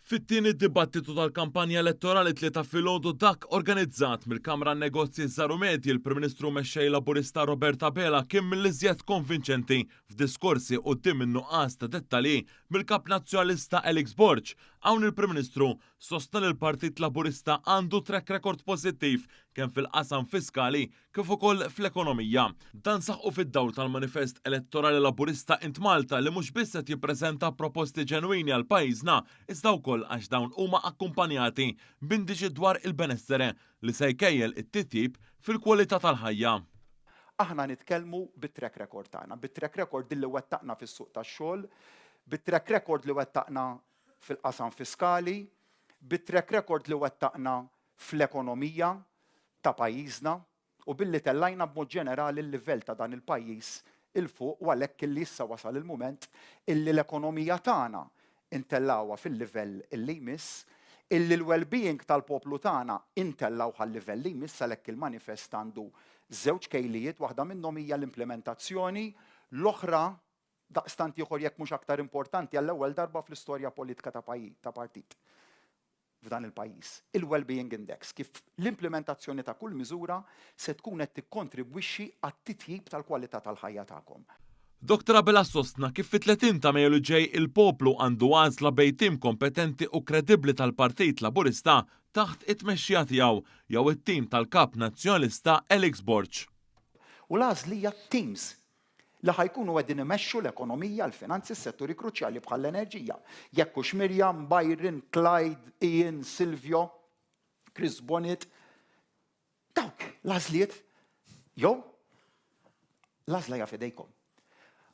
Fit-tieni dibattitu tal-kampanja elettorali t-Tlieta filgħodu dak organizzat mill-Kamra Negozji Żgħar u Medji l-Prim Ministru u Mexxej Laburista Robert Abela kien mill-iżjed konvinċenti f'diskorsi quddiem in-nuqqas ta' dettalji mill-Kap Nazzjonalista Alex Borg. Hawn il-Prim Ministru sostna li l-Partit Laburista għandu track record pożittiv kemm fil-qasam fiskali kif ukoll fl-ekonomija. Dan saħqu fid-dawl tal-manifest elettorali Laburista Int Malta li mhux biss qed jippreżenta proposti ġenwini għal pajjiżna iżda wkoll għax dawn huma akkumpanjati b'indiċi dwar il-benessere li se jkejjel it-titjib fil-kwalità tal-ħajja. Aħna nitkellmu bit-track record tagħna, bit-track record li wettaqna fis-suq tax-xogħol, bit-track record li wettaqna fil-qasam fiskali, bit-track record li wettaqna fl-ekonomija ta' pajjiżna u billi tellajna b'mod ġenerali l-livell ta' dan il-pajjiż 'il fuq u għalhekk illi issa wasal il-mument illi l-ekonomija tagħna ntellgħuha fil-livell illi jmiss, illi l-well-being tal-poplu tagħna ntellgħuh għal-livell li jmiss għalhekk il-manifest għandu żewġ kejlijiet, waħda minnhom hija l-implementazzjoni, l-oħra daqstant ieħor jekk mhux aktar importanti għall-ewwel darba fl-istorja politika ta' ta' partit f'dan il-pajjiż. Il-Wellbeing Index, kif l-implimentazzjoni ta' kull miżura se tkun qed tikkontribwixxi għat-titjib tal-kwalità tal-ħajja tagħkom. Dottor Abela sostna kif fit-30 ta' Mejju li ġej il-poplu għandu għażla bejn tim kompetenti u kredibbli tal-Partit Laburista taħt it-tmexxija tiegħu jew it-tim tal-Kap Nazzjonalista Alex Borg. U l-għażla hija teams li ħa jkunu qegħdin imexxu l-ekonomija, l-finanzi, s-setturi kruċjali bħall-enerġija. Jekk hux Miriam, Byron, Clyde, Ian, Silvio, Chris Bonett, dawk l-għażliet jew l-għażla hija f'idejkom.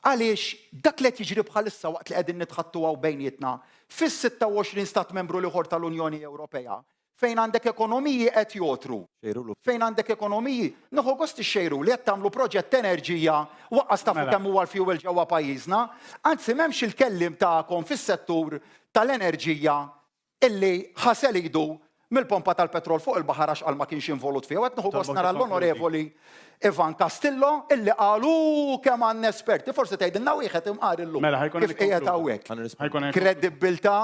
Għaliex dak li qed jiġri bħalissa waqt li qegħdin nitħattu hawn bejnietna fis-26 stat membru l-ieħor tal-Unjoni Ewropea, Fejn għandek ekonomiji qed jogħtru. Fejn għandek ekonomiji, nieħu gost ixxejruli qed tagħmlu proġett enerġija u aqqas tafu kemm huwa l-fuel ġewwa pajjiżna. Anzi m'hemmx il-kelliem tagħkom fis-settur tal-enerġija illi ħasel idu mill-pompa tal-petrol fuq il-baħar għax qal ma kienx involut fiha. U qed nieħu gost nara l-Onorevoli Ivan Castillo illi qal hu kemm għandna esperti. Forsi tgħidilna wieħed imqar illum kif qiegħed hawnhekk. Kredibbiltà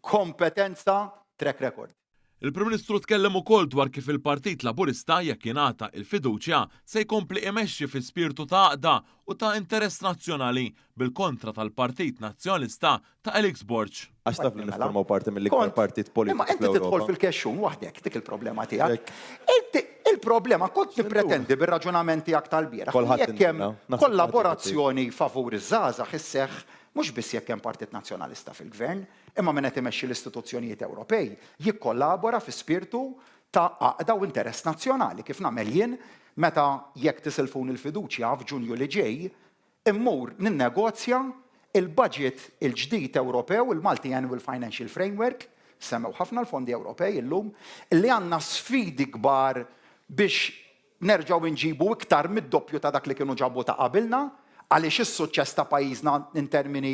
kompetenza, track record. Il-Prim Ministru tkellem ukoll dwar kif il-Partit Laburista, jekk jingħata il-fiduċja, se jkompli imexxi fi spirtu ta' għaqda u ta' interess nazzjonali, bil-kontra tal-Partit Nazzjonalista ta' Alex Borg. Għax taf li niffurmaw parti mill-ikbar partit politiku Imma inti tidħol fil-kexxun waħdek, dik il-problema tiegħek. Inti il-problema kont tippretendi bir-raġunament tiegħek tal-bieraħ li jekk hemm kollaborazzjoni favur iż-żgħażagħ isseħħ mhux biss jekk hemm Partit Nazzjonalista fil-Gvern, Imma min qed imexxi l-istituzzjonijiet Ewropej jikkollabora fi spirtu ta' għaqda u interess nazzjonali, kif nagħmel jien meta, jekk tisilfuni l-fiduċja, f'Ġunju li ġej, immur ninnegozja l-budget il-ġdid Ewropew, il-Multi-Annual Financial Framework, semmew ħafna l-fondi Ewropej illum, li għandna sfidi kbar biex nerġgħu nġibu iktar mid-doppju ta' dak li kienu ġabu ta' qabilna, għaliex is-suċċess ta' pajjiżna in termini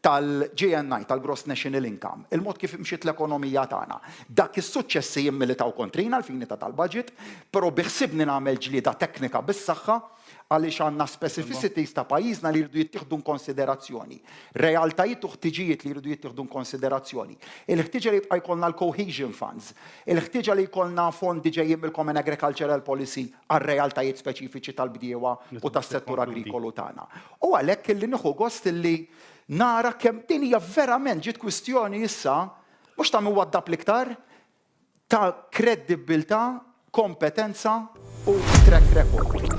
tal-GNI, tal-Gross National Income, il-mod kif imxiet l-ekonomija tagħna, dak is-suċċessi jimmilitaw kontrina għall-fini ta' tal-budget, però biħsibni nagħmel ġlieda teknika bis-saħħa għaliex għandna specificities ta' pajjiżna li jridu jittieħdu inkonsiderazzjoni, realtajiet u ħtiġijiet li jridu jittieħdu inkonsiderazzjoni, il-ħtieġa li jibqa' jkollna l-cohesion funds, il-ħtieġa li jkollna fondi ġejjin mill-Common Agricultural Policy għar-realtajiet speċifiċi tal-bdiewa u tas-settur agrikolu tagħna. U għalhekk illi nieħu gost illi nara kemm din hija verament ġiet kwistjoni issa mhux ta' min waddab l-iktar, ta' kredibbiltà, kompetenza u track record.